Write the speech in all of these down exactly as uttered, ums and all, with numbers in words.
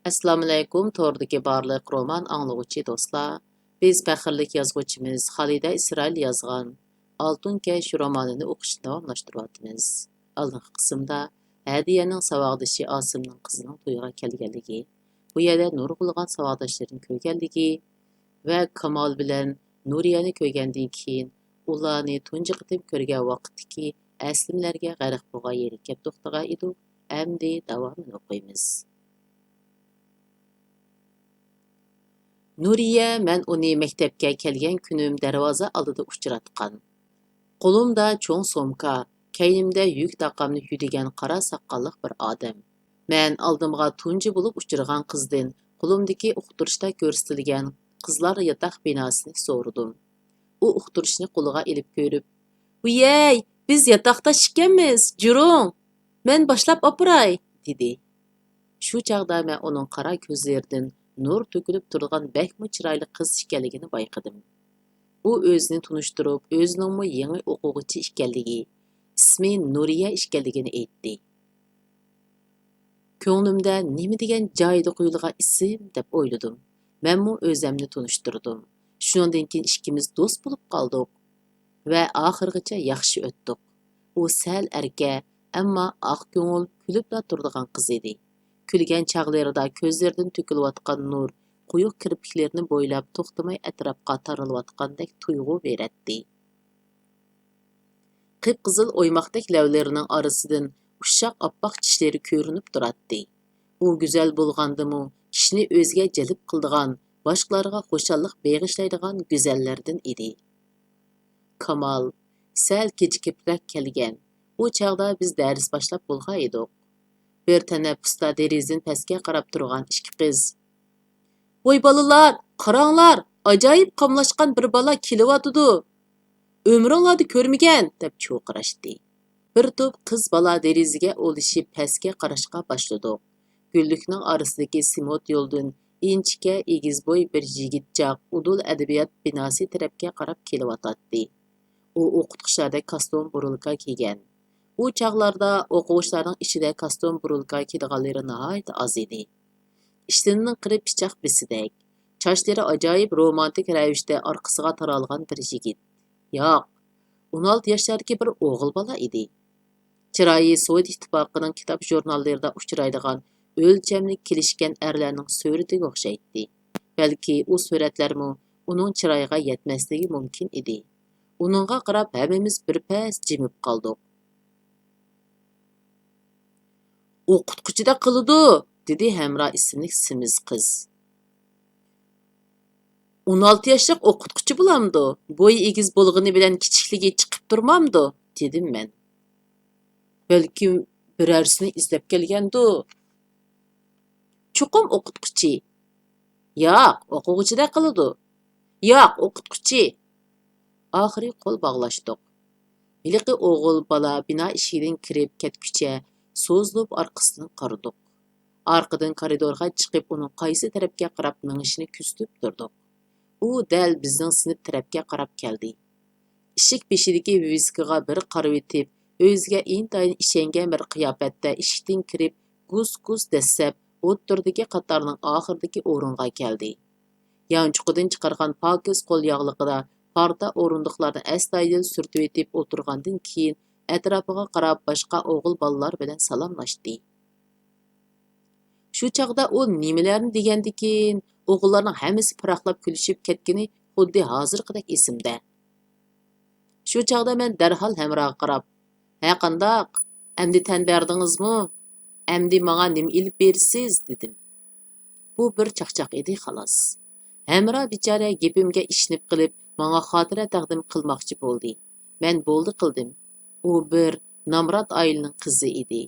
ئەسسالامۇئەلەيكۇم، توردىكى بارلىق رومان ئاڭلىغۇچى دوستلار. بىز پەخىرلىك يازغۇچىمىز خالىدە ئىسرائىل يازغان ئالتۇن كەش رومانىنى ئوقۇشنى داۋاملاشتۇرۇۋاتىمىز. ئالدىنقى قىسىمدا ھەدىيەنىڭ ساۋاقدىشى ئاسىمنىڭ قىزىنىڭ تويىغا كەلگەنلىكى، بۇ يەردە نۇرغۇنلىغان ساۋاقداشلىرىنى كۆرگەنلىكى ۋە كامال بىلەن نۇرىيەنى كۆرگەندىن كېيىن، ئۇلارنى تۇنجى قېتىم كۆرگەن ۋاقىتتىكى ئەسلىمىلەرگە غەرق بولغان يېرى كەپ توختىغان ئىدۇق. ئەمدى داۋامىنى ئوقۇيمىز. نۇرىيە، مەن ئۇنى مەكتەپكە كەلگەن كۈنۈم دەرۋازا ئالدىدا ئۇچراتقان. قولۇمدا چوڭ سومكا، كەينىمدە يۈك تاقامنى يۈدىگەن قارا ساقاللىق بىر ئادەم. مەن ئالدىمغا تۇنجى بولۇپ ئۇچرىغان قىزدىن قولۇمدىكى ئۇقتۇرۇشتا كۆرسىتىلگەن قىزلار ياتاق بىناسىنى سورىدىم. ئۇ ئۇقتۇرۇشنى قولىغا ئېلىپ كۆرۈپ، «ۋىيەي، بىز ياتاقداش ئىكەنمىز، جۈرۈڭ! مەن باشلاپ ئاپىراي!» دېدى. شۇ چاغدا مەن ئۇنىڭ قارا كۆزلىرىدىن نۇر تۆكۈلۈپ تۇرىدىغان بەكمۇ چىرايلىق قىز ئىكەنلىكىنى بايقىدىم. ئۇ ئۆزىنى تونۇشتۇرۇپ، ئۆزىنىڭمۇ يېڭى ئوقۇغۇچى ئىكەنلىكى، ئىسمى نۇرىيە ئىكەنلىكىنى ئېيتتى. كۆڭلۈمدە نېمە دېگەن جايىدا قويۇلغان ئىسىم دەپ ئويلىدىم. مەنمۇ ئۆزەمنى تونۇشتۇردۇم. شۇنىڭدىن كېيىن ئىككىمىز دوست بولۇپ قالدۇق ۋە ئاخىرغىچە ياخشى ئۆتتۇق. ئۇ سەل ئەركە، ئەمما ئاق كۆڭۈل، كۈلۈپلا تۇرىدىغان قىز ئىدى. كۈلگەن چاغلىرىدا كۆزلىرىدىن تۆكۈلۈۋاتقان نۇر قويۇق كىرپىكلىرىنى بويلاپ توختىماي ئەتراپقا تارىلىۋاتقاندەك تۇيغۇ بېرەتتى. قىپقىزىل ئويماقتەك لەۋلىرىنىڭ ئارىسىدىن ئۇششاق ئاپئاق چىشلىرى كۆرۈنۈپ تۇراتتى. ئۇ گۈزەل بولغاندىمۇ، كىشىنى ئۆزىگە جەلپ قىلىدىغان، باشقىلارغا خۇشاللىق بېغىشلايدىغان گۈزەللەردىن ئىدى. كامال سەل كېچىكىپرەك كەلگەن. ئۇ چاغدا بىز دەرس باشلاپ بولغان ئىدۇق. بىر تەنەپپۇستا دېرىزىدىن پەسكە قاراپ تۇرغان ئىككى قىز، «ۋاي بالىلار، قاراڭلار، ئاجايىپ قاملاشقان بىر بالا كېلىۋاتىدۇ! ئۆمرۈڭلاردا كۆرمىگەن!» دەپ چۇرقىراشتى. بىر توپ قىز بالا دېرىزىگە ئولىشىپ پەسكە قاراشقا باشلىدۇق. گۈللۈكنىڭ ئارىسىدىكى سېمونت يولدىن ئىنچىكە، ئېگىز بوي بىر يىگىت جاق ئۇدۇل ئەدەبىيات بىناسى تەرەپكە قاراپ كېلىۋاتاتتى. ئۇ ئوقۇتقۇچىلاردەك كاستيۇم بۇرۇلكا كىيگەن. ئۇ چاغلاردا ئوقۇغۇچىلارنىڭ ئىچىدە كاستيۇم بۇرۇلكا كىيىدىغانلىرى ناھايىتى ئاز ئىدى. ئىشتىنىنىڭ قىرى پىچاق بىسىدەك. چاچلىرى ئاجايىپ رومانتىك رەۋىشتە ئارقىسىغا تارالغان بىر يىگىت. ياق، ئون ئالتە ياشلاردىكى بىر ئوغۇل بالا ئىدى. چىرايى سوۋېت ئىتتىپاقىنىڭ كىتاب ژۇرناللىرىدا ئۇچرايدىغان ئۆلچەملىك كېلىشكەن ئەرلەرنىڭ سۈرىتىگە ئوخشايتتى. بەلكى ئۇ سۈرەتلەرمۇ ئۇنىڭ چىرايىغا يەتمەسلىكى مۇمكىن ئىدى. ئۇنىڭغا قاراپ ھەممىمىز بىر پەس جىمىپ قالدۇق. «ئوقۇتقۇچىدەك قىلىدۇ!» دېدى ھەمرا ئىسىملىك سېمىز قىز. «ئون ئالتە ياشلىق ئوقۇتقۇچى بولامدۇ؟ بويى ئېگىز بولغىنى بىلەن كىچىكلىكى چىقىپ تۇرمامدۇ؟» دېدىم مەن. «بەلكىم بىرەرسىنى ئىزدەپ كەلگەندۇ؟» «چوقۇم ئوقۇتقۇچى.» «ياق، ئوقۇغۇچىدەك قىلىدۇ.» «ياق، ئوقۇتقۇچى.» ئاخىرى قول باغلاشتۇق. ھېلىقى ئوغۇل بالا بىنا ئىشىكىدىن كىرىپ كەتكۈچە سوزۇلۇپ ئارقىسىدىن قارىدۇق. ئارقىدىن كارىدورغا چىقىپ ئۇنىڭ قايسى تەرەپكە قاراپ مېڭىشىنى كۆزىتىپ تۇردۇق. ئۇ دەل بىزنىڭ سىنىپ تەرەپكە قاراپ كەلدى. ئىشىك بېشىدىكى ۋىۋىسكىغا بىر قارىۋېتىپ، ئۆزىگە ئىنتايىن ئىشەنگەن بىر قىياپەتتە ئىشىكتىن كىرىپ، گۇس-گۇس دەسسەپ، ئوتتۇرىدىكى قاتارنىڭ ئاخىرىدىكى ئورۇنغا كەلدى. يانچۇقىدىن چىقارغان پاكىز قول ياغلىقىدا پارتا ئورۇندۇقلارنى ئەستايىدىل سۈرتۈۋېتىپ ئولتۇرغاندىن كېيىن، ئەتراپىغا قاراپ باشقا ئوغۇل بالىلار بىلەن سالاملاشتى. شۇ چاغدا ئۇ نېمىلەرنى دېگەندىكىن، ئوغۇللارنىڭ ھەممىسى پىراقلاپ كۈلۈشۈپ كەتكىنى خۇددى ھازىرقىدەك ئېسىمدە. شۇ چاغدا مەن دەرھال ھەمراغا قاراپ، «ھە، قانداق؟ ئەمدى تەن بەردىڭىزمۇ؟ ئەمدى ماڭا نېمە ئېلىپ بېرىسىز؟» دېدىم. بۇ بىر چاقچاق ئىدى، خالاس. ھەمرا بىچارە گېپىمگە ئىشىنىپ قېلىپ، ماڭا خاتىرە تەقدىم قىلماقچى بولدى. مەن بولدى قىلدىم. ئۇ بىر نامرات ئائىلىنىڭ قىزى ئىدى.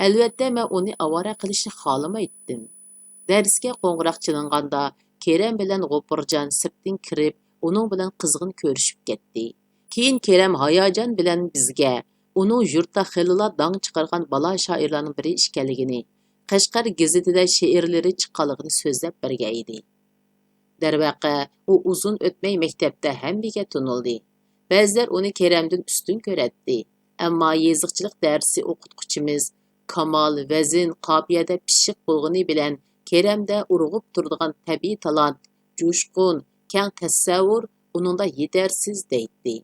ئەلۋەتتە، مەن ئۇنى ئاۋارە قىلىشنى خالىمايتتىم. دەرسكە قوڭغۇراق چېلىنغاندا، كېرەم بىلەن غوپۇرجان سىرتتىن كىرىپ، ئۇنىڭ بىلەن قىزغىن كۆرۈشۈپ كەتتى. كېيىن كېرەم ھاياجان بىلەن بىزگە ئۇنىڭ يۇرتتا خېلىلا داڭ چىقارغان بالا شائىرلارنىڭ بىرى ئىكەنلىكىنى، قەشقەر گېزىتىدە شېئىرلىرى چىققانلىقىنى سۆزلەپ بەرگەن ئىدى. دەرۋەقە، ئۇ ئۇزۇن ئۆتمەي مەكتەپتە ھەممىگە تونۇلدى. بەزىلەر ئۇنى كېرەمدىن ئۈستۈن كۆرەتتى. ئەمما يېزىقچىلىق دەرسى ئوقۇتقۇچىمىز كامال ۋەزىن، قاپىيەدە پىششىق بولغىنى بىلەن كېرەمدە ئۇرغۇپ تۇرىدىغان تەبىئىي تالانت، جۇشقۇن، كەڭ تەسەۋۋۇر ئۇنىڭدا يېتەرسىز دەيتتى.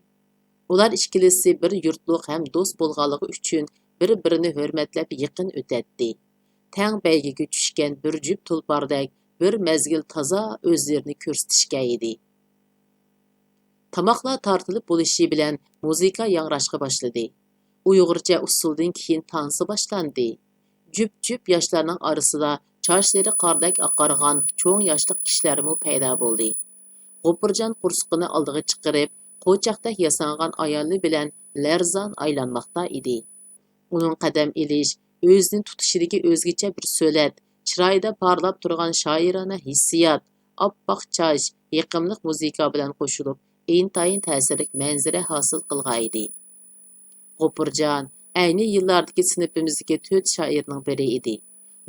ئۇلار ئىككىلىسى بىر يۇرتلۇق ھەم دوست بولغانلىقى ئۈچۈن بىر-بىرىنى ھۆرمەتلەپ يېقىن ئۆتەتتى. تەڭ بەيگىگە چۈشكەن بىر جۈپ تۇلپاردەك بىر مەزگىل تازا ئۆزلىرىنى كۆرسىتىشكەن ئىدى. تاماقلار تارتىلىپ بولۇشى بىلەن مۇزىكا ياڭراشقا باشلىدى. ئۇيغۇرچە ئۇسسۇلدىن كېيىن تانسا باشلاندى. جۈپ-جۈپ ياشلارنىڭ ئارىسىدا چاچلىرى قاردەك ئاقارغان چوڭ ياشلىق كىشىلەرمۇ پەيدا بولدى. غوپۇرجان قورسىقىنى ئالدىغا چىقىرىپ، قوچاقتەك ياسانغان ئايالى بىلەن لەرزان ئايلانماقتا ئىدى. ئۇنىڭ قەدەم ئېلىش، ئۆزىنى تۇتۇشىدىكى ئۆزگىچە بىر سۆلەت، چىرايىدا پارلاپ تۇرغان شائىرانە ھېسسىيات، ئاپئاق چاچ، يېقىملىق مۇزىكا بىلەن قوشۇلۇپ، ئىنتايىن تەسىرلىك مەنزىرە ھاسىل قىلغانىدى. غوپۇرجان ئەينى يىللاردىكى سىنىپىمىزدىكى تۆت شائىرنىڭ بىرى ئىدى.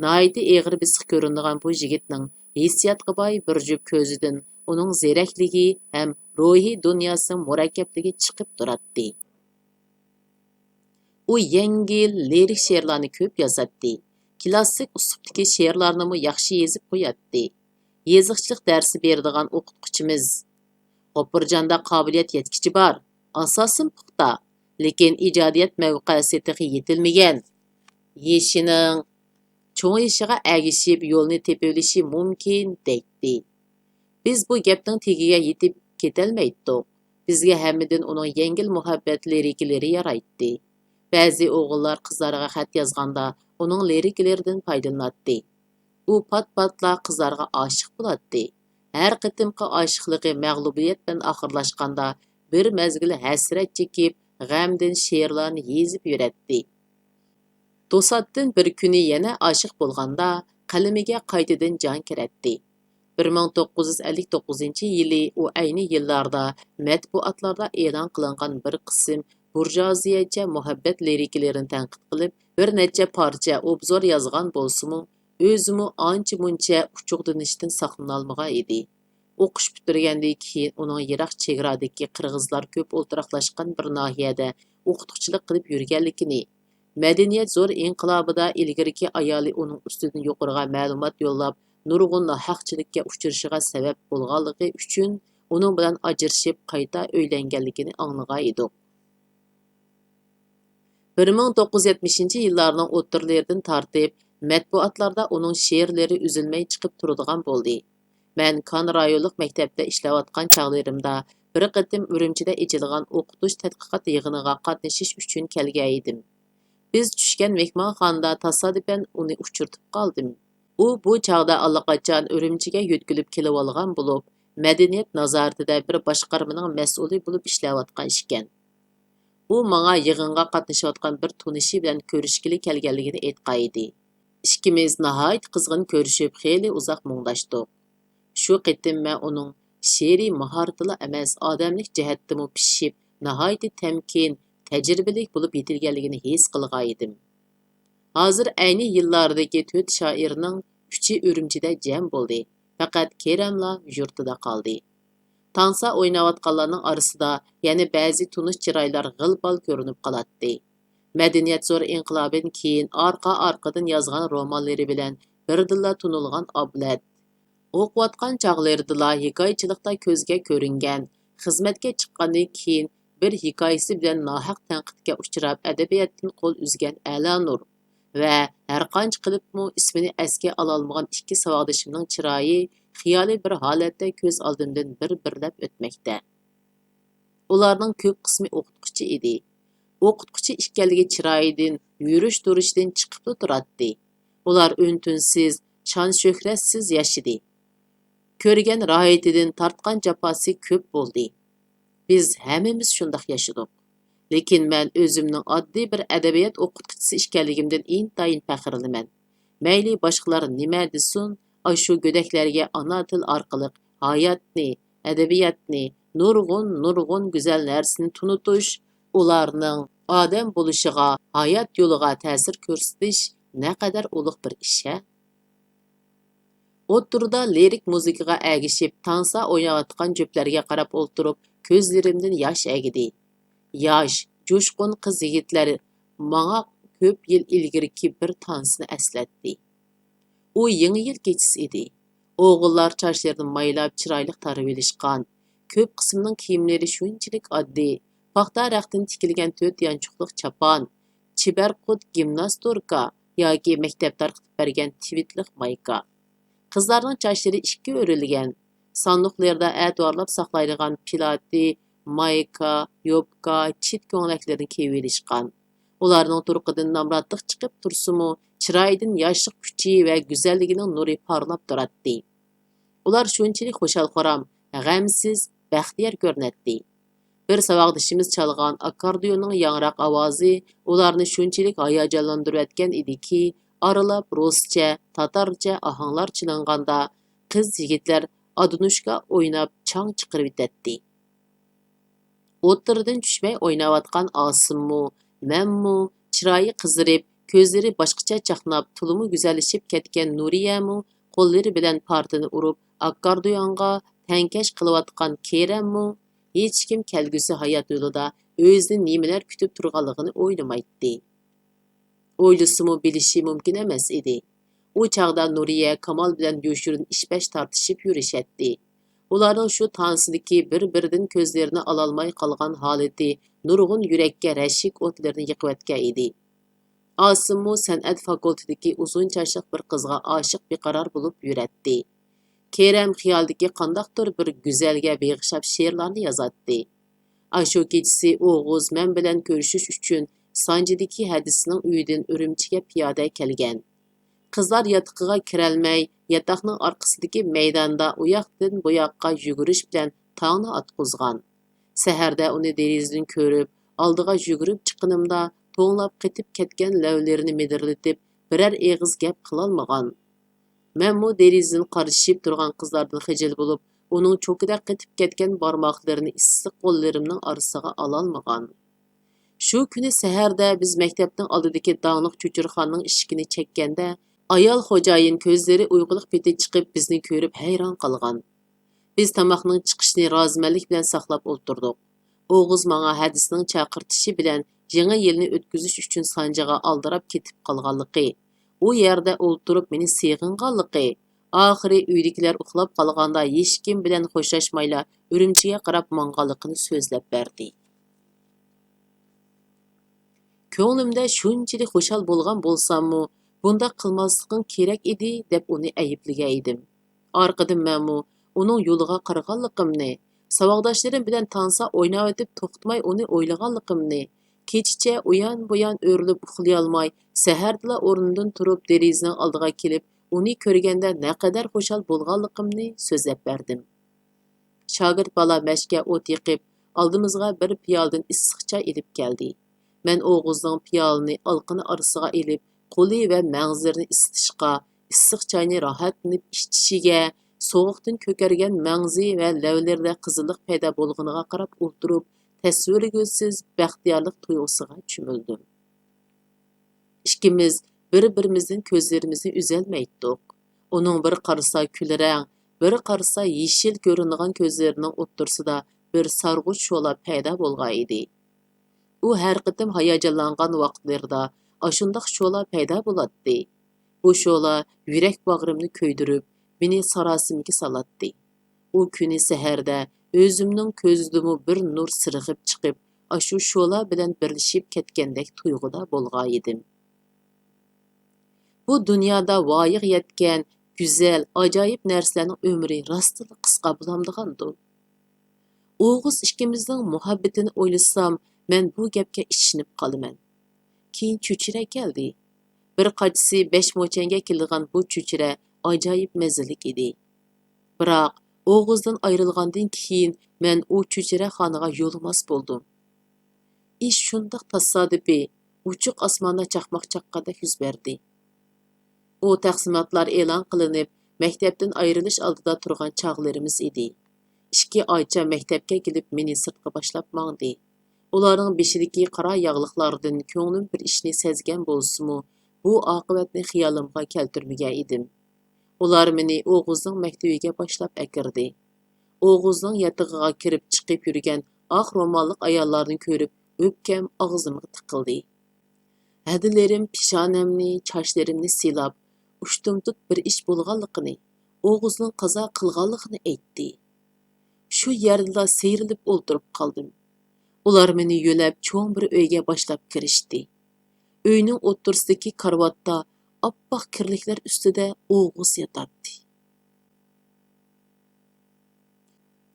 ناھايىتى ئېغىر بېسىق كۆرۈنىدىغان بۇ يىگىتنىڭ ھېسسىياتقا باي بىر جۈپ كۆزىدىن ئۇنىڭ زېرەكلىكى ھەم روھىي دۇنياسىنىڭ مۇرەككەپلىكى چىقىپ تۇراتتى. ئۇ يەڭگىل، لىرىك شېئىرلارنى كۆپ يازاتتى. كىلاسسىك ئۇسلۇبتىكى شېئىرلارنىمۇ ياخشى يېزىپ قوياتتى. يېزىقچىلىق دەرسى بېرىدىغان ئوقۇتقۇچىمىز: «غوپۇرجاندا قابىلىيەت يەتكۈچە بار، ئاساسىم پۇختا، لېكىن ئىجادىيەت مەۋقەسى تېخى يېتىلمىگەن. يېشىنىڭ چوڭىيىشىغا ئەگىشىپ يولنى تېپىۋېلىشى مۇمكىن» دەيتتى. بىز بۇ گەپنىڭ تېگىگە يېتىپ كېتەلمەيتتۇق. بىزگە ھەممىدىن ئۇنىڭ يەڭگىل مۇھەببەت لىرىكىلىرى يارايتتى. بەزى ئوغۇللار قىزلارغا خەت يازغاندا ئۇنىڭ لىرىكىلىرىدىن پايدىلىناتتى. ئۇ پات-پاتلا قىزلارغا ئاشىق بولاتتى. ھەر قېتىمقى ئاشىقلىقى مەغلۇبىيەت بىلەن ئاخىرلاشقاندا، بىر مەزگىل ھەسرەت چېكىپ، غەمدىن شېئىرلارنى يېزىپ يۈرەتتى. توساتتىن بىر كۈنى يەنە ئاشىق بولغاندا، قەلىمىگە قايتىدىن جان كىرەتتى. بىر مىڭ توققۇز يۈز ئەللىك توققۇزىنچى يىلى ئۇ ئەينى يىللاردا مەتبۇئاتلاردا ئېلان قىلىنغان بىر قىسىم بۇرژۇئازىيەچە مۇھەببەت لىرىكىلىرىنى تەنقىد قىلىپ، بىر نەچچە پارچە ئوبزور يازغان بولسىمۇ، ئۆزىمۇ ئانچە-مۇنچە ئۇچۇقلىنىشتىن ساقلىنالمىغان ئىدى. ئوقۇش پۈتتۈرگەندىن كېيىن ئۇنىڭ يىراق چېگرادىكى قىرغىزلار كۆپ ئولتۇراقلاشقان بىر ناھىيەدە ئوقۇتقۇچىلىق قىلىپ يۈرگەنلىكىنى، مەدەنىيەت زور ئىنقىلابىدا ئىلگىرىكى ئايالى ئۇنىڭ ئۈستىدىن يۇقىرىغا مەلۇمات يوللاپ، نۇرغۇن ناھەقچىلىككە ئۇچرىشىغا سەۋەب بولغانلىقى ئۈچۈن ئۇنىڭ بىلەن ئاجرىشىپ، قايتا ئۆيلەنگەنلىكىنى ئاڭلىغان ئىدۇق. بىر مىڭ توققۇز يۈز يەتمىشىنچى يىللارنىڭ ئوتتۇرىلىرىدىن تارتىپ مەتبۇئاتلاردا ئۇنىڭ شېئىرلىرى ئۈزۈلمەي چىقىپ تۇرىدىغان بولدى. مەن كان رايونلۇق مەكتەپتە ئىشلەۋاتقان چاغلىرىمدا بىر قېتىم ئۈرۈمچىدە ئېچىلغان ئوقۇتۇش تەتقىقات يىغىنىغا قاتنىشىش ئۈچۈن كەلگەن ئىدىم. بىز چۈشكەن مېھمانخانىدا تاسادىپەن ئۇنى ئۇچرىتىپ قالدىم. ئۇ بۇ چاغدا ئاللىقاچان ئۈرۈمچىگە يۆتكىلىپ كېلىۋالغان بولۇپ، مەدەنىيەت نازارىتىدە بىر باشقارمىنىڭ مەسئۇلى بولۇپ ئىشلەۋاتقان ئىكەن. ئۇ ماڭا يىغىنغا قاتنىشىۋاتقان بىر تونۇشى بىلەن كۆرۈشكىلى كەلگەنلىكىنى ئېيتقانىدى. ئىككىمىز ناھايىتى قىزغىن كۆرۈشۈپ، خېلى ئۇزاق مۇڭداشتۇق. شۇ قېتىم مەن ئۇنىڭ شېئىرىي ماھارىتىلا ئەمەس، ئادەملىك جەھەتتىمۇ پىشىپ، ناھايىتى تەمكىن، تەجرىبىلىك بولۇپ يېتىلگەنلىكىنى ھېس قىلغانىدىم. ھازىر ئەينى يىللاردىكى تۆت شائىرنىڭ ئۈچى ئۈرۈمچىدە جەم بولدى، پەقەت كېرەملا يۇرتىدا قالدى. تانسا ئويناۋاتقانلارنىڭ ئارىسىدا يەنە بەزى تونۇش چىرايلار غىل-پال كۆرۈنۈپ قالاتتى. مەدەنىيەت زور ئىنقىلابىدىن كېيىن ئارقا-ئارقىدىن يازغان رومانلىرى بىلەن بىردىنلا تونۇلغان ئابلەت. ئوقۇۋاتقان چاغلىرىدىلا ھېكايىچىلىقتا كۆزگە كۆرۈنگەن، خىزمەتكە چىققاندىن كېيىن بىر ھېكايىسى بىلەن ناھەق تەنقىدكە ئۇچراپ، ئەدەبىياتتىن قول ئۈزگەن ئەلانۇر ۋە ھەرقانچە قىلىپمۇ ئىسمىنى ئەسكە ئالالمىغان ئىككى ساۋاقدىشىمنىڭ چىرايى خىيالىي بىر ھالەتتە كۆز ئالدىمدىن بىر-بىرلەپ ئۆتمەكتە. ئۇلارنىڭ كۆپ قىسمى ئوقۇتقۇچى ئىدى. ئوقۇتقۇچى ئىكەنلىكى چىرايىدىن، يۈرۈش-تۇرۇشىدىن چىقىپلا تۇراتتى. ئۇلار ئۈن-تىنسىز، شان-شۆھرەتسىز ياشىدى. كۆرگەن راھىتىدىن تارتقان جاپاسى كۆپ بولدى. بىز ھەممىمىز شۇنداق ياشىدۇق. لېكىن مەن ئۆزۈمنىڭ ئاددىي بىر ئەدەبىيات ئوقۇتقۇچىسى ئىكەنلىكىمدىن ئىنتايىن پەخىرلىنىمەن. مەيلى باشقىلار نېمە دېسۇن، ئاشۇ گۆدەكلەرگە ئانا تىل ئارقىلىق ھاياتنى، ئەدەبىياتنى، نۇرغۇن، نۇرغۇن گۈزەل نەرسىنى تونۇتۇش، ئۇلارنىڭ ئادەم بولۇشىغا، ھايات يولىغا تەسىر كۆرسىتىش نەقەدەر ئۇلۇغ بىر ئىش ھە! ئوتتۇرىدا لىرىك مۇزىكىغا ئەگىشىپ تانسا ئويناۋاتقان جۈپلەرگە قاراپ ئولتۇرۇپ، كۆزلىرىمدىن ياش ئەگىدى. ياش، جۇشقۇن قىز-يىگىتلەر ماڭا كۆپ يىل ئىلگىرىكى بىر تانسىنى ئەسلەتتى. ئۇ يېڭى يىل كېچىسى ئىدى. ئوغۇللار چاچلىرىنى مايلاپ، چىرايلىق تارىۋېلىشقان. كۆپ قىسمىنىڭ كىيىملىرى شۇنچىلىك ئاددىي، پاختا رەختتىن تىكىلگەن تۆت يانچۇقلۇق چاپان، چىبەرقۇت گىمناستوركا ياكى مەكتەپ تارقىتىپ بەرگەن تىۋىتلىق مايكا. قىزلارنىڭ چاچلىرى ئىككى ئۆرۈلگەن، ساندۇقلىرىدا ئەتىۋارلاپ ساقلايدىغان پىلاتى، مايكا، يوپكا، چىت كۆڭلەكلىرىنى كىيىۋېلىشقان. ئۇلارنىڭ تۇرقىدىن نامراتلىق چىقىپ تۇرسىمۇ، چىرايىدىن ياشلىق كۈچى ۋە گۈزەللىكىنىڭ نۇرى پارلاپ تۇراتتى. ئۇلار شۇنچىلىك خۇشال-خۇرام، غەمسىز، بەختىيار كۆرۈنەتتى. بىر ساۋاقدىشىمىز چالغان ئاككوردىيوننىڭ ياڭراق ئاۋازى ئۇلارنى شۇنچىلىك ھاياجانلاندۇرۇۋەتكەن ئىدىكى، ئارىلاپ رۇسچە، تاتارچە ئاھاڭلار چېلىنغاندا، قىز-يىگىتلەر ئادىنوشكا ئويناپ چاڭ چىقىرىۋېتەتتى. ئوتتۇرىدىن چۈشمەي ئويناۋاتقان ئاسىممۇ، مەنمۇ، چىرايى قىزىرىپ، كۆزلىرى باشقىچە چاقناپ، تولىمۇ گۈزەللىشىپ كەتكەن نۇرىيەمۇ قوللىرى بىلەن پارتىنى ئۇرۇپ، ئاككوردىيونغا تەڭكەش قىلىۋاتقان كېرەممۇ، ھېچكىم كەلگۈسى ھايات يولىدا ئۆزىنى نېمىلەر كۈتۈپ تۇرغانلىقىنى ئويلىمايتتى. ئويلىسىمۇ بىلىشى مۇمكىن ئەمەس ئىدى. ئۇ چاغدا نۇرىيە كامال بىلەن يوشۇرۇن ئىش-پەش تارتىشىپ يۈرۈشەتتى. ئۇلارنىڭ شۇ تانسىدىكى بىر-بىرىدىن كۆزلىرىنى ئالالماي قالغان ھالىتى نۇرغۇن يۈرەككە رەشك ئوتلىرىنى يېقىۋەتكەن ئىدى. ئاسىممۇ سەنئەت فاكۇلتېتىدىكى ئۇزۇن چاچلىق بىر قىزغا ئاشىق بىقارار بولۇپ يۈرەتتى. كېرەم خىيالىدىكى قانداقتۇر بىر گۈزەلگە بېغىشلاپ شېئىرلارنى يازاتتى. ئاشۇ كېچىسى ئوغۇز مەن بىلەن كۆرۈشۈش ئۈچۈن سانجىدىكى ھەدىسىنىڭ ئۆيىدىن ئۈرۈمچىگە پىيادە كەلگەن. قىزلار ياتىقىغا كىرەلمەي، ياتاقنىڭ ئارقىسىدىكى مەيداندا ئۇياقتىن بۇياققا يۈگۈرۈش بىلەن تاڭنى ئاتقۇزغان. سەھەردە ئۇنى دېرىزىدىن كۆرۈپ، ئالدىغا يۈگۈرۈپ چىققىنىمدا، توڭلاپ قېتىپ كەتكەن لەۋلىرىنى مىدىرلىتىپ، بىرەر ئېغىز گەپ قىلالمىغان. مەنمۇ دېرىزىدىن قارىشىپ تۇرغان قىزلاردىن خىجىل بولۇپ، ئۇنىڭ چوكىدەك قېتىپ كەتكەن بارماقلىرىنى ئىسسىق قوللىرىمنىڭ ئارىسىغا ئالالمىغان. شۇ كۈنى سەھەردە بىز مەكتەپنىڭ ئالدىدىكى داڭلىق چۆچۈرىخانىنىڭ ئىشىكىنى چەككەندە، ئايال خوجايىن كۆزلىرى ئۇيقۇلۇق پېتى چىقىپ بىزنى كۆرۈپ ھەيران قالغان. بىز تاماقنىڭ چىقىشىنى رازىمەنلىك بىلەن ساقلاپ ئولتۇردۇق. ئوغۇز ماڭا ھەدىسىنىڭ چاقىرتىشى بىلەن يېڭى يىلنى ئۆتكۈزۈش ئۈچۈن سانجىغا ئالدىراپ كېتىپ قالغانلىقى، ئۇ يەردە ئولتۇرۇپ مېنى سېغىنغانلىقى، ئاخىرى ئۆيدىكىلەر ئۇخلاپ قالغاندا ھېچكىم بىلەن خوشلاشمايلا ئۈرۈمچىگە قاراپ ماڭغانلىقىنى سۆزلەپ بەردى. كۆڭلۈمدە شۇنچىلىك خۇشال بولغان بولساممۇ، بۇنداق قىلماسلىقىڭ كېرەك ئىدى، دەپ ئۇنى ئەيىبلىگەن ئىدىم. ئارقىدىن مەنمۇ ئۇنىڭ يولىغا قارىغانلىقىمنى، ساۋاقداشلىرىم بىلەن تانسا ئويناۋېتىپ توختىماي ئۇنى ئويلىغانلىقىمنى، كېچىچە ئۇيان-بۇيان ئۆرۈلۈپ ئۇخلىيالماي، سەھەردىلا ئورنۇمدىن تۇرۇپ دېرىزىنىڭ ئالدىغا كېلىپ ئۇنى كۆرگەندە نەقەدەر خۇشال بولغانلىقىمنى سۆزلەپ بەردىم. شاگىرت بالا مەشكە ئوت يېقىپ، ئالدىمىزغا بىر پىيالىدىن ئىسسىق چاي ئېلىپ كەلدى. مەن ئوغۇزنىڭ پىيالىنى ئالىقىنى ئارىسىغا ئېلىپ، قولى ۋە مەڭزىلىرىنى ئىسسىتىشقا، ئىسسىق چاينى راھەتلىنىپ ئىچىشىگە، سوغۇقتىن كۆكەرگەن مەڭزى ۋە لەۋلىرىدە قىزىللىق پەيدا بولغىنىغا قاراپ ئولتۇرۇپ، تەسۋىرلىگۈسىز بەختىيارلىق تۇيغۇسىغا چۆمۈلدۈم. ئىككىمىز بىر-بىرىمىزدىن كۆزلىرىمىزنى ئۈزەلمەيتتۇق. ئۇنىڭ بىر قارىسا كۈلرەڭ، بىر قارىسا يېشىل كۆرۈنىدىغان كۆزلىرىنىڭ ئوتتۇرىسىدا بىر سارغۇچ شولا پەيدا بولغان ئىدى. ئۇ ھەر قېتىم ھاياجانلانغان ۋاقىتلىرىدا ئاشۇنداق شولا پەيدا بولاتتى. بۇ شولا يۈرەك باغرىمنى كۆيدۈرۈپ، مېنى ساراسىمىگە سالاتتى. ئۇ كۈنى سەھەردە ئۆزۈمنىڭ كۆزىدىمۇ بىر نۇر سىرغىپ چىقىپ، ئاشۇ شولا بىلەن بىرلىشىپ كەتكەندەك تۇيغۇدا بولغانىدىم. بۇ دۇنيادا ۋايىغا يەتكەن گۈزەل، ئاجايىپ نەرسىلەرنىڭ ئۆمرى راستتىنلا قىسقا بولامدىغاندۇ؟ ئوغۇز ئىككىمىزنىڭ مۇھەببىتىنى ئويلىسام، مەن بۇ گەپكە ئىشىنىپ قالىمەن. كېيىن چۆچۈرە كەلدى. بىر قاچىسى بەش موچەنگە كېلىدىغان بۇ چۆچۈرە ئاجايىپ مەززىلىك ئىدى. بىراق، ئوغۇزدىن ئايرىلغاندىن كېيىن مەن ئۇ چۆچۈرەخانىغا يولىماس بولدۇم. ئىش شۇنداق تاسادىپىي، ئوچۇق ئاسماندا چاقماق چاققاندەك يۈز بەردى. ئۇ تەقسىماتلار ئېلان قىلىنىپ، مەكتەپتىن ئايرىلىش ئالدىدا تۇرغان چاغلىرىمىز ئىدى. ئىككى ئاچام مەكتەپكە كېلىپ مېنى سىرتقا باشلاپ ماڭدى. ئۇلارنىڭ بېشىدىكى قارا ياغلىقلاردىن كۆڭلۈم بىر ئىشنى سەزگەن بولسىمۇ، بۇ ئاقىۋەتنى خىيالىمغا كەلتۈرمىگەن ئىدىم. ئۇلار مېنى ئوغۇزنىڭ مەكتىۋىگە باشلاپ ئەكىردى. ئوغۇزنىڭ ياتىقىغا كىرىپ چىقىپ يۈرگەن ئاق روماللىق ئاياللارنى كۆرۈپ، ئۆپكەم ئاغزىمغا تىقىلدى. ھەدىلىرىم پېشانەمنى، چاچلىرىمنى سىيلاپ، ئۇشتۇمتۇت بىر ئىش بولغانلىقىنى، ئوغۇزنىڭ قازا قىلغانلىقىنى ئېيتتى. شۇ يەردىلا سىيرىلىپ ئولتۇرۇپ قالدىم. ئۇلار مېنى يۆلەپ چوڭ بىر ئۆيگە باشلاپ كىرىشتى. ئۆينىڭ ئوتتۇرىسىدىكى كارىۋاتتا ئاپئاق كىرلىكلەر ئۈستىدە ئوغۇز ياتاتتى.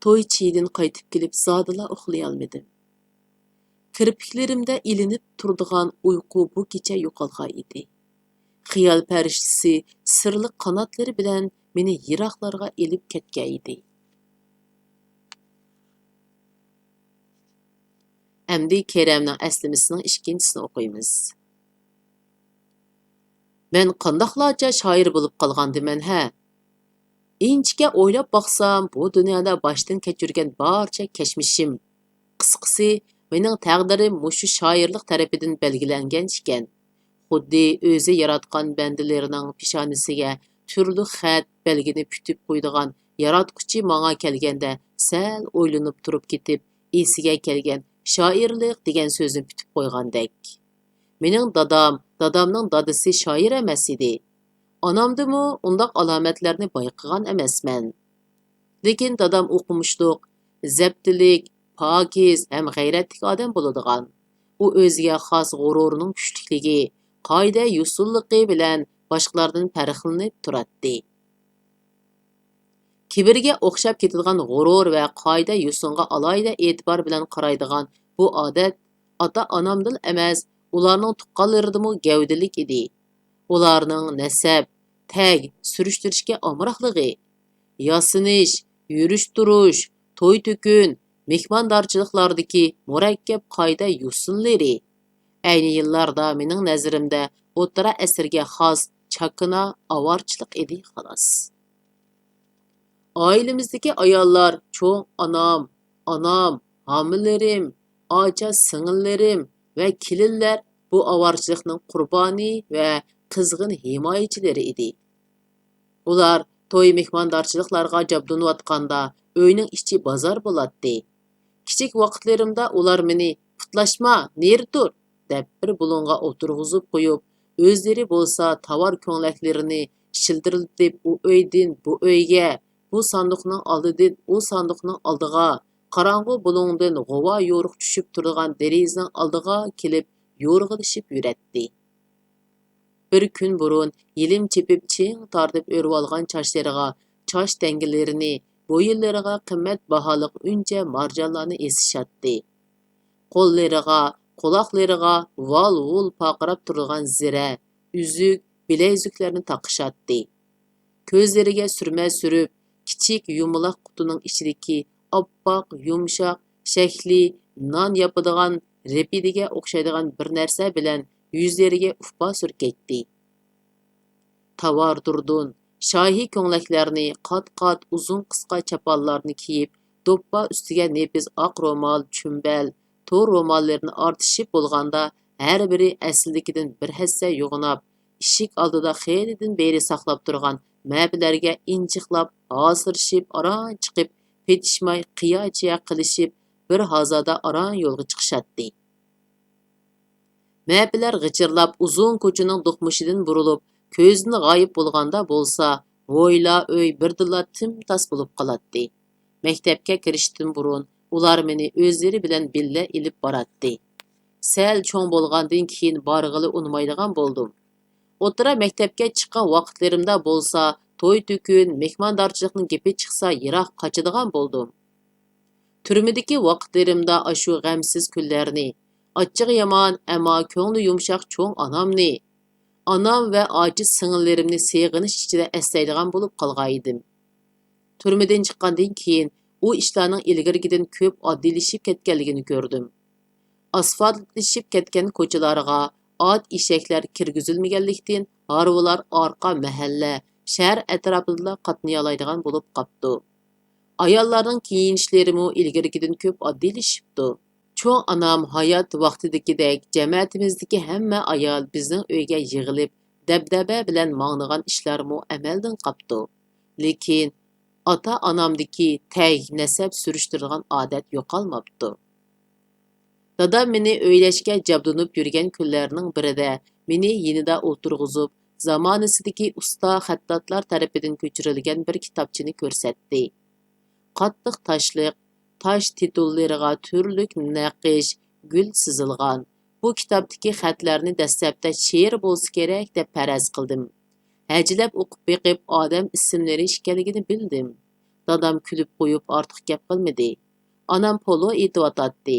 توي چېيىدىن قايتىپ كېلىپ زادىلا ئۇخلىيالمىدىم. كىرپىكلىرىمدە ئىلىنىپ تۇرىدىغان ئۇيقۇ بۇ كېچە يوقالغان ئىدى. خىيال پەرىشتىسى سىرلىق قاناتلىرى بىلەن مېنى يىراقلارغا ئېلىپ كەتكەن ئىدى. ئەمدى كېرەمنىڭ ئەسلىمىسىنىڭ ئىككىنچىسىنى ئوقۇيمىز. مەن قانداقلارچە شائىر بولۇپ قالغاندىمەن ھە؟ ئىنچىكە ئويلاپ باقسام، بۇ دۇنيادا باشتىن كەچۈرگەن بارچە كەچمىشىم، قىسقىسى، مېنىڭ تەقدىرىم مۇشۇ شائىرلىق تەرىپىدىن بەلگىلەنگەن ئىكەن. خۇددى ئۆزى ياراتقان بەندىلىرىنىڭ پېشانىسىگە تۈرلۈك خەت، بەلگىنى پۈتۈپ قويىدىغان ياراتقۇچى ماڭا كەلگەندە سەل ئويلىنىپ تۇرۇپ كېتىپ، ئېسىگە كەلگەن شائىرلىق دېگەن سۆزنى پۈتۈپ قويغاندەك. مېنىڭ دادام، دادامنىڭ دادىسى شائىر ئەمەس ئىدى. ئانامدىمۇ ئۇنداق ئالامەتلەرنى بايقىغان ئەمەسمەن. لېكىن دادام ئوقۇمۇشلۇق، زەپتىلىك، پاكىز ھەم غەيرەتلىك ئادەم بولىدىغان. ئۇ ئۆزىگە خاس غۇرۇرىنىڭ كۈچلۈكلۈكى، قائىدە-يوسۇنلۇقى بىلەن باشقىلاردىن پەرقلىنىپ تۇراتتى. كىبىرگە ئوخشاپ كېتىدىغان غۇرۇر ۋە قائىدە-يوسۇنغا ئالاھىدە ئېتىبار بىلەن قارايدىغان بۇ ئادەت ئاتا-ئانامدىلا ئەمەس، ئۇلارنىڭ تۇغقانلىرىدىمۇ گەۋدىلىك ئىدى. ئۇلارنىڭ نەسەب، تەگ سۈرۈشتۈرۈشكە ئامراقلىقى، ياسىنىش، يۈرۈش-تۇرۇش، توي-تۆكۈن، مېھماندارچىلىقلاردىكى مۇرەككەپ قائىدە-يوسۇنلىرى، ئەينى يىللاردا مېنىڭ نەزىرىمدە ئوتتۇرا ئەسىرگە خاس چاكىنا ئاۋارىچىلىق ئىدى، خالاس. ئائىلىمىزدىكى ئاياللار، چوڭ ئانام، ئانام، ھامىلىرىم، ئاچا سىڭىللىرىم ۋە كېلىنلەر بۇ ئاۋارىچىلىقنىڭ قۇربانى ۋە قىزغىن ھىمايىچىلىرى ئىدى. ئۇلار توي مېھماندارچىلىقلارغا جابدۇنۇۋاتقاندا، ئۆينىڭ ئىچى بازار بولاتتى. كىچىك ۋاقىتلىرىمدا ئۇلار مېنى «پۇتلاشما، نېرى تۇر» دەپ، بىر بۇلۇڭغا ئولتۇرغۇزۇپ قويۇپ، ئۆزلىرى بولسا تاۋار كۆڭلەكلىرىنى شىلدىرلىتىپ، ئۇ ئۆيدىن بۇ ئۆيگە، بۇ ساندۇقنىڭ ئالدىدىن ئۇ ساندۇقنىڭ ئالدىغا، قاراڭغۇ بۇلۇڭدىن غۇۋا يورۇق چۈشۈپ تۇرىدىغان دېرىزىنىڭ ئالدىغا كېلىپ يورغىلىشىپ يۈرەتتى. بىر كۈن بۇرۇن يېلىم چېپىپ، چىڭ تارتىپ ئۆرۈۋالغان چاچلىرىغا، چاچ تەڭگىلىرىنى، بويۇنلىرىغا قىممەت باھالىق ئۈنچە مارجانلارنى ئېسىشاتتى. قوللىرىغا، قۇلاقلىرىغا ۋال-ۋۇل پارقىراپ تۇرىدىغان زىرە، ئۈزۈك، بىلەيزۈكلەرنى تاقىشاتتى. كۆزلىرىگە سۈرمە سۈرۈپ، كىچىك يۇمىلاق قۇتىنىڭ ئىچىدىكى ئاپئاق، يۇمشاق، شەكلى نان ياپىدىغان رېپىدىگە ئوخشايدىغان بىر نەرسە بىلەن يۈزلىرىگە ئۇپا سۈركەيتتى. تاۋار دۇردۇن، شاھى كۆڭلەكلەرنى، قات-قات ئۇزۇن قىسقا چاپانلارنى كىيىپ، دوپپا ئۈستىگە نېپىز ئاق رومال، چۈمبەل، تور روماللىرىنى ئارتىشىپ بولغاندا، ھەر بىرى ئەسلىدىكىدىن بىر ھەسسە يوغىناپ، ئىشىك ئالدىدا خېلىدىن بېرى ساقلاپ تۇرغان مەپىلەرگە ئىنچىقلاپ، ھاسىرىشىپ، ئاران چىقىپ، پېتىشماي، قىيا-چىيا قىلىشىپ، بىر ھازادا ئاران يولغا چىقىشاتتى. مەپىلەر غىچىرلاپ، ئۇزۇن كوچىنىڭ دوقمۇشىدىن بۇرۇلۇپ، كۆزدىن غايىب بولغاندا بولسا، ھويلا، ئۆي بىردىنلا تىمتاس بولۇپ قالاتتى. مەكتەپكە كىرىشتىن بۇرۇن ئۇلار مېنى ئۆزلىرى بىلەن بىللە ئېلىپ باراتتى. سەل چوڭ بولغاندىن كېيىن بارغىلى ئۇنىمايدىغان بولدۇم. ئوتتۇرا مەكتەپكە چىققان ۋاقىتلىرىمدا بولسا، توي-تۆكۈن، مېھماندارچىلىقنىڭ گېپى چىقسا، يىراق قاچىدىغان بولدۇم. تۈرمىدىكى ۋاقىتلىرىمدا ئاشۇ غەمسىز كۈنلەرنى، ئاچچىقى يامان، ئەمما كۆڭلى يۇمشاق چوڭ ئانامنى، ئانام ۋە ئاچا سىڭىللىرىمنى سېغىنىش ئىچىدە ئەسلەيدىغان بولۇپ قالغانىدىم. تۈرمىدىن چىققاندىن كېيىن، ئۇ ئىشلارنىڭ ئىلگىرىكىدىن كۆپ ئاددىيلىشىپ كەتكەنلىكىنى كۆردۈم. ئاسفالتلىشىپ كەتكەن كوچىلارغا ئات، ئېشەكلەر كىرگۈزۈلمىگەنلىكتىن، ھارۋىلار ئارقا مەھەللە، شەھەر ئەتراپىدىلا قاتنىيالايدىغان بولۇپ قاپتۇ. ئاياللارنىڭ كىيىنىشلىرىمۇ ئىلگىرىكىدىن كۆپ ئاددىيلىشىپتۇ. چوڭ ئانام ھايات ۋاقتىدىكىدەك جەمەتىمىزدىكى ھەممە ئايال بىزنىڭ ئۆيگە يىغىلىپ، دەبدەبە بىلەن ماڭىدىغان ئىشلارمۇ ئەمەلدىن قاپتۇ. لېكىن ئاتا-ئانامدىكى تەگ نەسەب سۈرۈشتۈرىدىغان ئادەت يوقالماپتۇ. دادام مېنى ئۆيلەشكە جابدۇنۇپ يۈرگەن كۈنلەرنىڭ بىرىدە مېنى يېنىدا ئولتۇرغۇزۇپ، زامانىسىدىكى ئۇستا خەتتاتلار تەرىپىدىن كۆچۈرۈلگەن بىر كىتابچىنى كۆرسەتتى. قاتتىق تاشلىق، تاش تىتۇللىرىغا تۈرلۈك نەقىش، گۈل سىزىلغان. بۇ كىتابتىكى خەتلەرنى دەسلەپتە شېئىر بولسا كېرەك دەپ پەرەز قىلدىم. ھەجىلەپ ئوقۇپ بېقىپ، ئادەم ئىسىملىرى ئىكەنلىكىنى بىلدىم. دادام كۈلۈپ قويۇپ، ئارتۇق گەپ قىلمىدى. ئانام پولۇ ئېتىۋاتاتتى.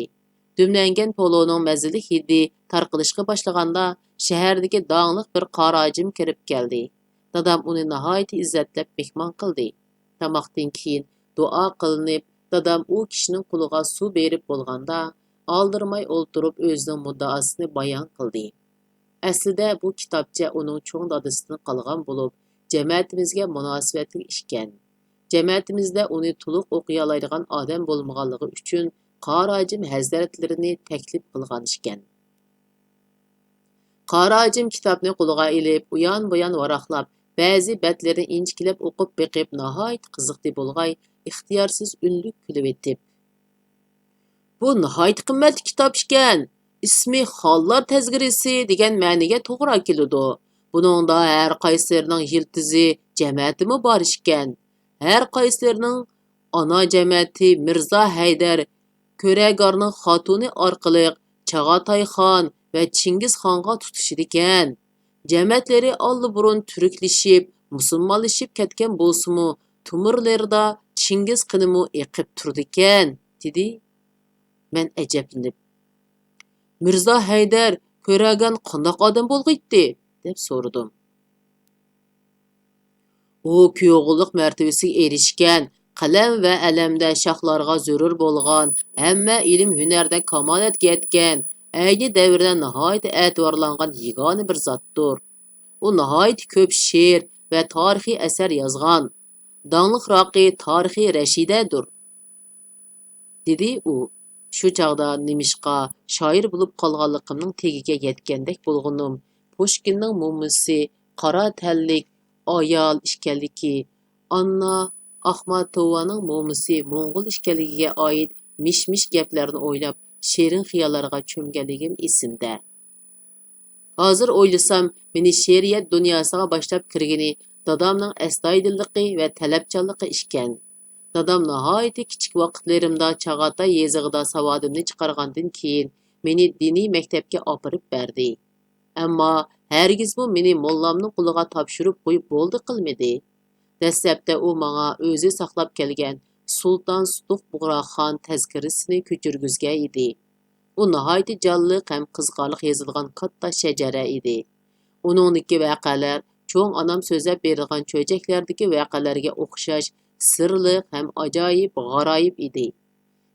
دۈملەنگەن پولۇنىڭ مەززىلىك ھىدى تارقىلىشقا باشلىغاندا، شەھەردىكى داڭلىق بىر قارى ھاجىم كىرىپ كەلدى. دادام ئۇنى ناھايىتى ئىززەتلەپ مېھمان قىلدى. تاماقتىن كېيىن دۇئا قىلىنىپ، دادام ئۇ كىشىنىڭ قولىغا سۇ بېرىپ بولغاندا، ئالدىرىماي ئولتۇرۇپ ئۆزىنىڭ مۇددىئاسىنى بايان قىلدى. ئەسلىدە بۇ كىتابچە ئۇنىڭ چوڭ دادىسىدىن قالغان بولۇپ، جەمەتىمىزگە مۇناسىۋەتلىك ئىكەن. جەمەتىمىزدە ئۇنى تولۇق ئوقۇيالايدىغان ئادەم بولمىغانلىقى ئۈچۈن، قارى ھاجىم ھەزرەتلىرىنى تەكلىپ قىلغان ئىكەن. قارى ھاجىم كىتابنى قولىغا ئېلىپ، ئۇيان-بۇيان ۋاراقلاپ، بەزى بەتلىرىنى ئىنچىكىلەپ ئوقۇپ بېقىپ، ناھايىتى قىزىقتى بولغاي، ئىختىيارسىز ئۈنلۈك كۈلۈۋېتىپ، «بۇ ناھايىتى قىممەتلىك كىتاب ئىكەن. ئىسمى خانلار تەزكىرىسى دېگەن مەنىگە توغرا كېلىدۇ. بۇنىڭدا ھەر قايسىلىرىنىڭ يىلتىزى، جەمەتىمۇ بار ئىكەن. ھەر قايسىلىرىنىڭ ئانا جەمەتى مىرزا ھەيدەر كۆرەگارنىڭ خاتۇنى ئارقىلىق چاغاتاي خان ۋە چىڭگىز خانغا تۇتىشىدىكەن. جەمەتلىرى ئاللىبۇرۇن تۈركلىشىپ، مۇسۇلمانلىشىپ كەتكەن بولسىمۇ، تومۇرلىرىدا چىڭگىز قېنىمۇ ئېقىپ تۇرىدىكەن» دېدى. مەن ئەجەبلىنىپ، «مىرزا ھەيدەر كۆرەگەن قانداق ئادەم بولغىيتتى؟» دەپ سورىدىم. ئۇ كۈيئوغۇللۇق مەرتىۋىسىگە ئېرىشكەن، قەلەم ۋە ئەلەمدە شاھلارغا زۆرۈر بولغان، ھەممە ئىلىم-ھۈنەردە كامالەتكە يەتكەن، ئەينى دەۋردە ناھايىتى ئەتىۋارلانغان يېگانە بىر زاتتۇر. ئۇ ناھايىتى كۆپ شېئىر ۋە تارىخىي ئەسەر يازغان. داڭلىقراقى تارىخى رەشىدەدۇر. دېدى ئۇ. شۇ چاغدا نېمىشقا شائىر بولۇپ قالغانلىقىمنىڭ تېگىگە يەتكەندەك بولغىنىم، پۇشكىننىڭ مومىسى قارا تەنلىك ئايال ئىكەنلىكى، ئاننا ئاخماتوۋانىڭ مومىسى موڭغۇل ئىكەنلىكىگە ئائىت مىش-مىش گەپلەرنى ئويلاپ، شېرىن خىياللارغا چۆمگەنلىكىم ئېسىمدە. ھازىر ئويلىسام، مېنى شېئىرىيەت دۇنياسىغا باشلاپ كىرگىنى دادامنىڭ ئەستايىدىللىقى ۋە تەلەپچانلىقى ئىكەن. دادام ناھايىتى كىچىك ۋاقىتلىرىمدا چاغاتاي يېزىقىدا ساۋادىمنى چىقارغاندىن كېيىن، مېنى دىنىي مەكتەپكە ئاپىرىپ بەردى. ئەمما ھەرگىزمۇ مېنى موللامنىڭ قولىغا تاپشۇرۇپ قويۇپ بولدى قىلمىدى. دەسلەپتە ئۇ ماڭا ئۆزى ساقلاپ كەلگەن سۇلتان سۇتۇق بۇغراخان تەزكىرىسىنى كۆچۈرگۈزگەن ئىدى. ئۇ ناھايىتى جانلىق ھەم قىزىقارلىق يېزىلغان كاتتا شەجەرە ئىدى. ئۇنىڭدىكى ۋەقەلەر چوڭ ئانام سۆزلەپ بېرىدىغان چۆچەكلەردىكى ۋەقەلەرگە ئوخشاش سىرلىق ھەم ئاجايىپ، غارايىپ ئىدى.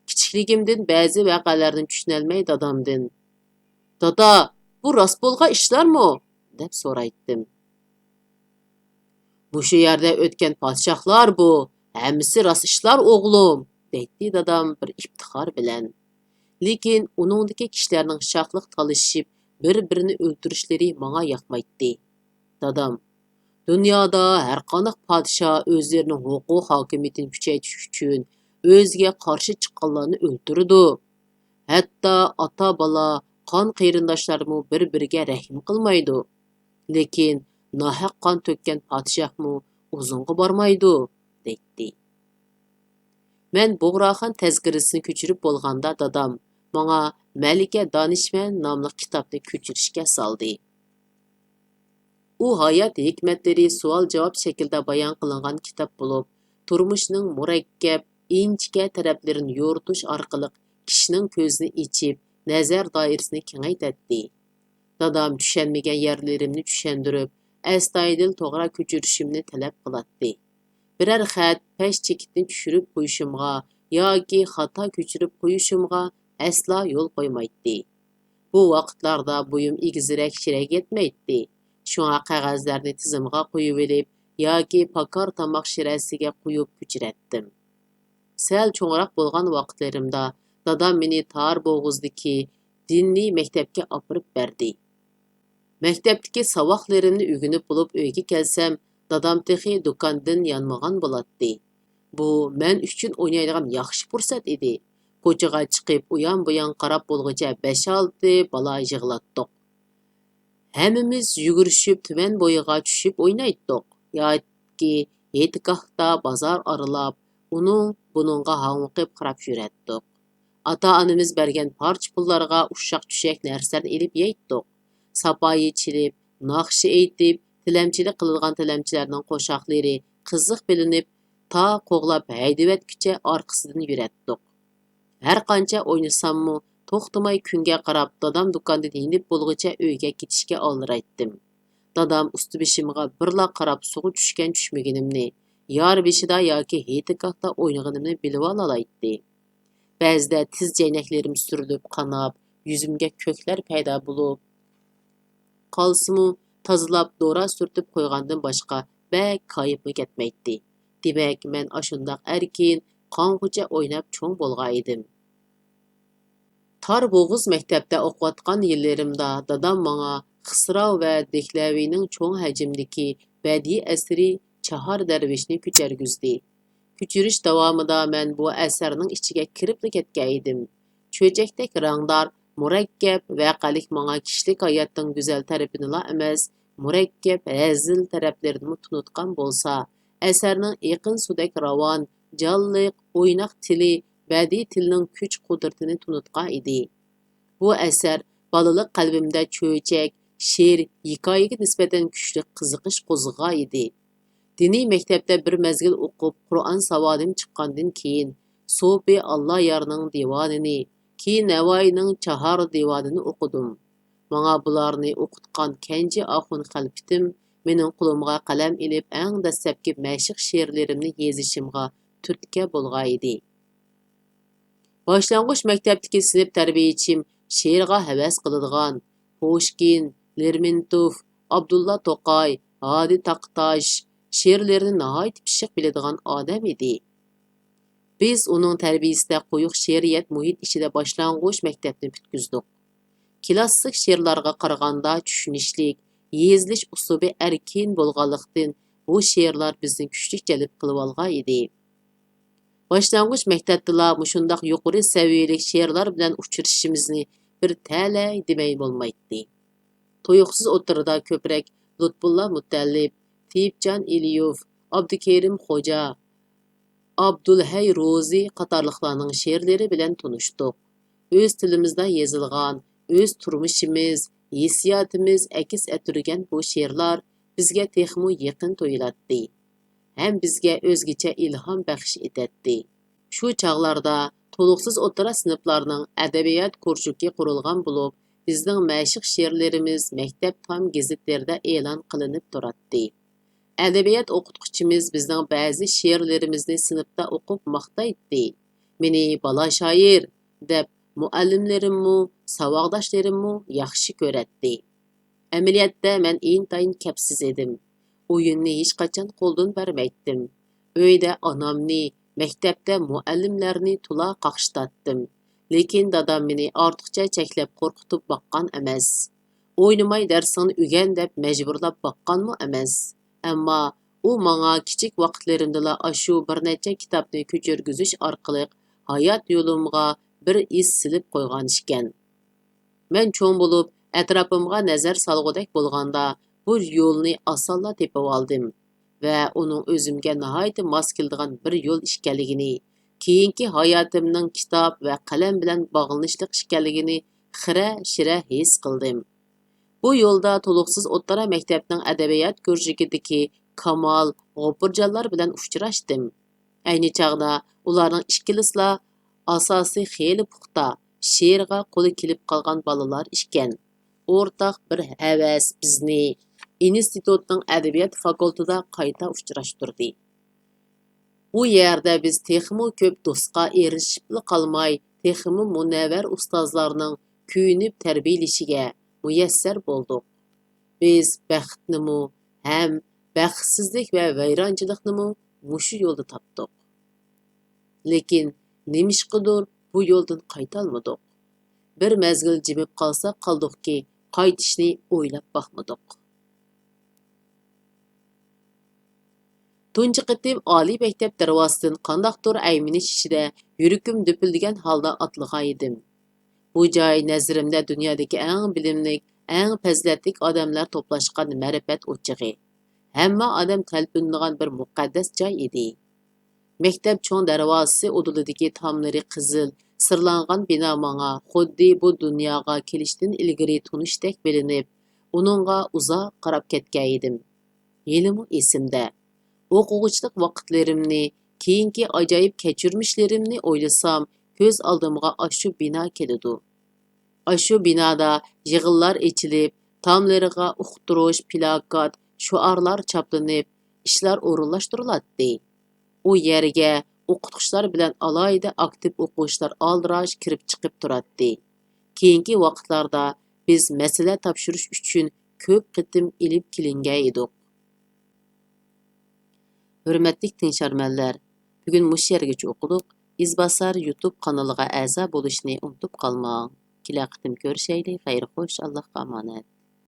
كىچىكلىكىمدىن بەزى ۋەقەلەرنى چۈشىنەلمەي دادامدىن، «دادا، بۇ راست بولغان ئىشلارمۇ؟» دەپ سورايتتىم. «مۇشۇ يەردە ئۆتكەن پادىشاھلار بۇ، ھەممىسى راست ئىشلار ئوغلۇم» دەيتتى دادام بىر ئىپتىخار بىلەن. لېكىن ئۇنىڭدىكى كىشىلەرنىڭ شاھلىق تالىشىشىپ، بىر-بىرىنى ئۆلتۈرۈشلىرى ماڭا ياقمايتتى. دادام، دۇنيادا ھەرقانداق پادىشاھ ئۆزلىرىنىڭ ھوقۇق ھاكىمىيىتىنى كۈچەيتىش ئۈچۈن ئۆزىگە قارشى چىققانلارنى ئۆلتۈرىدۇ. ھەتتا ئاتا-بالا، قان قېرىنداشلارمۇ بىر-بىرىگە رەھىم قىلمايدۇ. لېكىن ناھەق قان تۆككەن پادىشاھمۇ ئۇزۇنغا بارمايدۇ، دەيتتى. مەن بۇغراخان تەزكىرىسىنى كۆچۈرۈپ بولغاندا دادام ماڭا مەلىكە دانىشمەن ناملىق كىتابنى كۆچۈرۈشكە سالدى. ئۇ ھايات ھېكمەتلىرى سوئال-جاۋاب شەكلىدە بايان قىلىنغان كىتاب بولۇپ، تۇرمۇشنىڭ مۇرەككەپ، ئىنچىكە تەرەپلىرىنى يورۇتۇش ئارقىلىق كىشىنىڭ كۆزىنى ئېچىپ، نەزەر دائىرىسىنى كېڭەيتەتتى. دادام چۈشەنمىگەن يەرلىرىمنى چۈشەندۈرۈپ، ئەستايىدىل توغرا كۆچۈرۈشۈمنى تەلەپ قىلاتتى. بىرەر خەت، پەش چېكىتنى چۈشۈرۈپ قويۇشۇمغا ياكى خاتا كۆچۈرۈپ قويۇشۇمغا ئەسلا يول قويمايتتى. بۇ ۋاقىتلاردا بويۇم ئېگىزرەك شىرەگە يەتمەيتتى. شۇڭا قەغەزلەرنى تىزىمغا قويۇۋېلىپ ياكى پاكار تاماق شىرەسىگە قويۇپ كۆچۈرەتتىم. سەل چوڭراق بولغان ۋاقىتلىرىمدا دادام مېنى تار بوغۇزدىكى دىنىي مەكتەپكە ئاپىرىپ بەردى. مەكتەپتىكى ساۋاقلىرىمنى ئۆگىنىپ بولۇپ ئۆيگە كەلسەم، دادام تېخى دۇكاندىن يانمىغان بولاتتى. بۇ مەن ئۈچۈن ئوينايدىغان ياخشى پۇرسەت ئىدى. كوچىغا چىقىپ، ئۇيان-بۇيان قاراپ بولغۇچە بەش-ئالتە بالا يىغلاتتۇق. ھەممىمىز يۈگۈرۈشۈپ تۈمەن بويىغا چۈشۈپ ئوينايتتۇق ياكى ھېيتگاھتا بازار ئارىلاپ، ئۇنىڭ بۇنىڭغا ھاڭۋېقىپ قاراپ يۈرەتتۇق. ئاتا-ئانىمىز بەرگەن پارچە پۇللارغا ئۇششاق-چۈششەك نەرسىلەرنى ئېلىپ يەيتتۇق. ساپايى چېلىپ، ناخشا ئېيتىپ، تىلەمچىلىك قىلىدىغان تىلەمچىلەرنىڭ قوشاقلىرى قىزىق بىلىنىپ، تا قوغلاپ ھەيدىۋەتكۈچە ئارقىسىدىن يۈرەتتۇق. ھەرقانچە ئوينىساممۇ، توختىماي كۈنگە قاراپ، دادام دۇكاندىن يېنىپ بولغۇچە ئۆيگە كېتىشكە ئالدىرايتتىم. دادام ئۈستى بېشىمغا بىرلا قاراپ، سۇغا چۈشكەن چۈشمىگىنىمنى، يار بېشىدا ياكى ھېيتگاھتا ئوينىغىنىمنى بىلىۋالالايتتى. بەزىدە تىز جەينەكلىرىم سۈرۈلۈپ، قاناپ، يۈزۈمگە كۆكلەر پەيدا بولۇپ قالسىمۇ، تازىلاپ، دورا سۈرتۈپ قويغاندىن باشقا بەك كايىپمۇ كەتمەيتتى. دېمەك، مەن ئاشۇنداق ئەركىن، قانغۇچە ئويناپ چوڭ بولغان ئىدىم. تار بوغۇز مەكتەپتە ئوقۇۋاتقان يىللىرىمدا دادام ماڭا خىسراۋ ۋە دېھلەۋىنىڭ چوڭ ھەجىمدىكى بەدىئىي ئەسىرى چاھار دەرۋىشنى كۆچۈرگۈزدى. كۆچۈرۈش داۋامىدا مەن بۇ ئەسەرنىڭ ئىچىگە كىرىپلا كەتكەن ئىدىم. چۆچەكتەك رەڭدار، مۇرەككەپ ۋەقەلىك ماڭا كىشىلىك ھاياتنىڭ گۈزەل تەرىپىنىلا ئەمەس، مۇرەككەپ، ھەزىل تەرەپلىرىنىمۇ تونۇتقان بولسا، ئەسەرنىڭ ئېقىن سۇدەك راۋان، جانلىق، ئويناق تىلى بەدىئىي تىلنىڭ كۈچ-قۇدرىتىنى تونۇتقان ئىدى. بۇ ئەسەر بالىلىق قەلبىمدە چۆچەك، شېئىر، ھېكايىگە نىسبەتەن كۈچلۈك قىزىقىش قوزغىغان ئىدى. دىنىي مەكتەپتە بىر مەزگىل ئوقۇپ، قۇرئان ساۋادىم چىققاندىن كېيىن، سوپى ئاللا يارنىڭ دىۋانىنى، كېيىن نەۋائىينىڭ چاھار دىۋانىنى ئوقۇدۇم. ماڭا بۇلارنى ئوقۇتقان كەنجى ئاخۇن خەلپىتىم مېنىڭ قولۇمغا قەلەم ئېلىپ، ئەڭ دەسلەپكى مەشىق شېئىرلىرىمنى يېزىشىمغا تۈرتكە بولغان ئىدى. باشلانغۇچ مەكتەپتىكى سىنىپ تەربىيەچىم شېئىرغا ھەۋەس قىلىدىغان، پۇشكىن، لېرمونتوف، ئابدۇللا توقاي، ھادى تاقتاش شېئىرلىرىنى ناھايىتى پىششىق بىلىدىغان ئادەم ئىدى. بىز ئۇنىڭ تەربىيىسىدە قويۇق شېئىرىيەت مۇھىت ئىچىدە باشلانغۇچ مەكتەپنى پۈتكۈزدۇق. كىلاسسىك شېئىرلارغا قارىغاندا چۈشىنىشلىك، يېزىلىش ئۇسلۇبى ئەركىن بولغانلىقتىن، بۇ شېئىرلار بىزنى كۈچلۈك جەلپ قىلىۋالغان ئىدى. باشلانغۇچ مەكتەپتىلا مۇشۇنداق يۇقىرى سەۋىيەلىك شېئىرلار بىلەن ئۇچرىشىشىمىزنى بىر تەلەي دېمەي بولمايتتى. تۇيۇقسىز ئوتتۇرىدا كۆپرەك لۇتپۇللا مۇتەللىپ، تېيىپجان ئېلىيېۋ، ئابدۇكېرىم خوجا، ئابدۇلھەي روزى قاتارلىقلارنىڭ شېئىرلىرى بىلەن تونۇشتۇق. ئۆز تىلىمىزدا يېزىلغان، ئۆز تۇرمۇشىمىز، ھېسسىياتىمىز ئەكس ئەتتۈرگەن بۇ شېئىرلار بىزگە تېخىمۇ يېقىن تۇيۇلاتتى ھەم بىزگە ئۆزگىچە ئىلھام بەخش ئېتەتتى. شۇ چاغلاردا تولۇقسىز ئوتتۇرا سىنىپلارنىڭ ئەدەبىيات كۇرژۇكى قۇرۇلغان بولۇپ، بىزنىڭ مەشىق شېئىرلىرىمىز مەكتەپ تام گېزىتلىرىدە ئېلان قىلىنىپ تۇراتتى. ئەدەبىيات ئوقۇتقۇچىمىز بىزنىڭ بەزى شېئىرلىرىمىزنى سىنىپتا ئوقۇپ ماختايتتى. مېنى «بالا شائىر» دەپ مۇئەللىملىرىممۇ، ساۋاقداشلىرىممۇ ياخشى كۆرەتتى. ئەمەلىيەتتە مەن ئىنتايىن كەپسىز ئىدىم. ئويۇننى ھېچقاچان قولدىن بەرمەيتتىم. ئۆيدە ئانامنى، مەكتەپتە مۇئەللىملەرنى تولا قاقشىتاتتىم. لېكىن دادام مېنى ئارتۇقچە چەكلەپ قورقۇتۇپ باققان ئەمەس. «ئوينىماي دەرسىڭنى ئۆگەن» دەپ مەجبۇرلاپ باققانمۇ ئەمەس. ئەمما ئۇ ماڭا كىچىك ۋاقىتلىرىمدىلا ئاشۇ بىر نەچچە كىتابنى كۆچۈرگۈزۈش ئارقىلىق ھايات يولۇمغا بىر ئىز سېلىپ قويغان ئىكەن. مەن چوڭ بولۇپ، ئەتراپىمغا نەزەر سالغۇدەك بولغاندا، بۇ يولنى ئاسانلا تېپىۋالدىم ۋە ئۇنىڭ ئۆزۈمگە ناھايىتى ماس كېلىدىغان بىر يول ئىكەنلىكىنى، كېيىنكى ھاياتىمنىڭ كىتاب ۋە قەلەم بىلەن باغلىنىشلىق ئىكەنلىكىنى خىرە-شىرە ھېس قىلدىم. بۇ يولدا تولۇقسىز ئوتتۇرا مەكتەپنىڭ ئەدەبىيات كۇرژۇكىدىكى كامال، غوپۇرجانلار بىلەن ئۇچراشتىم. ئەينى چاغدا ئۇلارنىڭ ئىككىلىسىلا ئاساسى خېلى پۇختا، شېئىرغا قولى كېلىپ قالغان بالىلار ئىكەن. ئورتاق بىر ھەۋەس بىزنى ئىنستىتۇتنىڭ ئەدەبىيات فاكۇلتېتىدا قايتا ئۇچراشتۇردى. بۇ يەردە بىز تېخىمۇ كۆپ دوستقا ئېرىشىپلا قالماي، تېخىمۇ مۇنەۋۋەر ئۇستازلارنىڭ كۆيۈنۈپ تەربىيەلىشىگە مۇيەسسەر بولدۇق. بىز بەختنىمۇ ھەم بەختسىزلىك ۋە ۋەيرانچىلىقنىمۇ مۇشۇ يولدا تاپتۇق. لېكىن نېمىشقىدۇر بۇ يولدىن قايتالمىدۇق. بىر مەزگىل جىمىپ قالساق قالدۇقكى، قايتىشنى ئويلاپ باقمىدۇق. تۇنجى قېتىم ئالىي مەكتەپ دەرۋازىسىدىن قانداقتۇر ئەيمىنىش ئىچىدە يۈرىكىم دۈپۈلدىگەن ھالدا ئاتلىغان ئىدىم. بۇ جاي نەزىرىمدە دۇنيادىكى ئەڭ بىلىملىك، ئەڭ پەزىلەتلىك ئادەملەر توپلاشقان مەرىپەت ئوچىقى، ھەممە ئادەم تەلپۈنىدىغان بىر مۇقەددەس جاي ئىدى. مەكتەپ چوڭ دەرۋازىسى ئۇدۇلىدىكى تاملىرى قىزىل، سىرلانغان بىنا ماڭا خۇددى بۇ دۇنياغا كېلىشتىن ئىلگىرى تونۇشتەك بىلىنىپ، ئۇنىڭغا ئۇزاق قاراپ كەتكەن ئىدىم. ھېلىمۇ ئېسىمدە. ئوقۇغۇچىلىق ۋاقىتلىرىمنى، كېيىنكى ئاجايىپ كەچۈرمىشلىرىمنى ئويلىسام، كۆز ئالدىمغا ئاشۇ بىنا كېلىدۇ. ئاشۇ بىنادا يىغىنلار ئېچىلىپ، تاملىرىغا ئۇقتۇرۇش، پىلاكات، شوئارلار چاپلىنىپ، ئىشلار ئورۇنلاشتۇرۇلاتتى. ئۇ يەرگە ئوقۇتقۇچىلار بىلەن ئالاھىدە ئاكتىپ ئوقۇغۇچىلار ئالدىراش كىرىپ چىقىپ تۇراتتى. كېيىنكى ۋاقىتلاردا بىز مەسىلە تاپشۇرۇش ئۈچۈن كۆپ قېتىم ئېلىپ كېلىنگەن ئىدۇق. ھۆرمەتلىك تىڭشارمەنلەر، بۈگۈن مۇشۇ يەرگىچە ئوقۇدۇق. ئىزباسار يۇتۇب قانىلىغا ئەزا بولۇشنى ئۇنتۇپ قالماڭ. كېلەر قېتىم كۆرۈشەيلى. خەير خوش، ئاللاھقا ئامانەت.